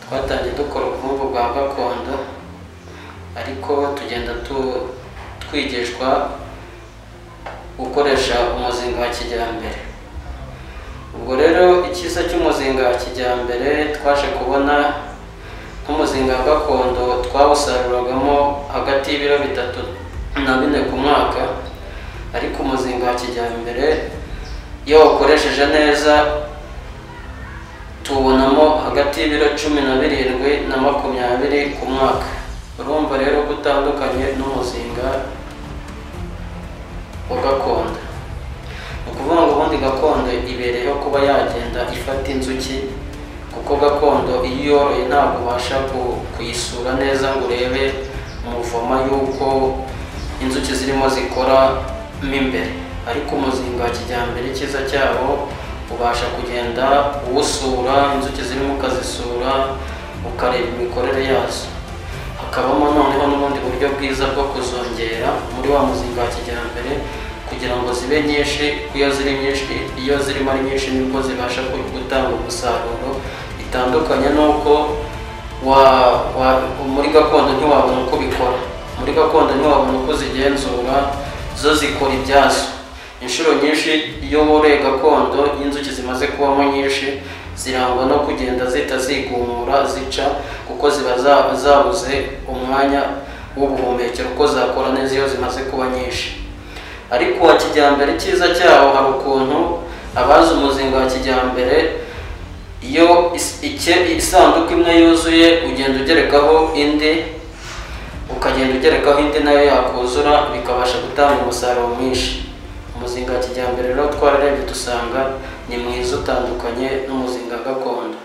Twatangiye dukora ubuvumvu bwa gakondo, ariko tugenda twigishwa gukoresha umuzinga wa kijyambere. Ubwo rero icyiza cy'umuzinga wa kijyambere twaje kubona, nk'umuzinga wa gakondo twawusaruragamo hagati y'ibiro 3 na 4 ku mwaka, ariko umuzinga wa kijyambere iyo wawukoresheje neza tuwubonamo hagati y'ibiro 17 na 20 ku mwaka. Urumva rero ko utandukanye n'umuzinga wa gakondo. Ni ukuvuga ngo ubundi gakondo ibereyeho kuba yagenda ifata inzuki, kuko gakondo iyo uyoroye ntabwo ubasha kuyisura neza ngo urebe umuvoma y'uko inzuki zirimo zikora mo imbere. Ariko umuzinga wa kijyambere icyiza cyawo ubasha kugenda uwusura, inzuki zirimo ukazisura, ukareba imikorere yazo. Hakabamo noneho n'ubundi buryo bwiza bwo kuzongera muri wa muzinga wa kijyambere kugira ngo zibe nyinshi, kuko iyo ziri nyinshi, iyo zirimo ari nyinshi nibwo zibasha gutanga umusaruro. Bitandukanye n'uko muri gakondo ntiwabona uko ubikora, muri gakondo ntiwabona uko uzigenzura, zo zikora ibyazo. Inshuro nyinshi iyo woroye gakondo inzuki zimaze kubamo nyinshi zirangwa no kugenda zihita zigumura zica, kuko ziba zabuze umwanya w'ubuhumekero uko zakora neza iyo zimaze kuba nyinshi. Ariko uwa kijyambere icyiza cyawo hari ukuntu abazi umuzinga wa kijyambere iyo isanduku imwe yuzuye ugenda ugerekaho indi, ukagenda ugerekaho indi nayo yakuzura, bikabasha gutanga umusaruro mwinshi. Umuzinga wa kijyambere rero twararebye dusanga ni mwiza, utandukanye n'umuzinga gakondo.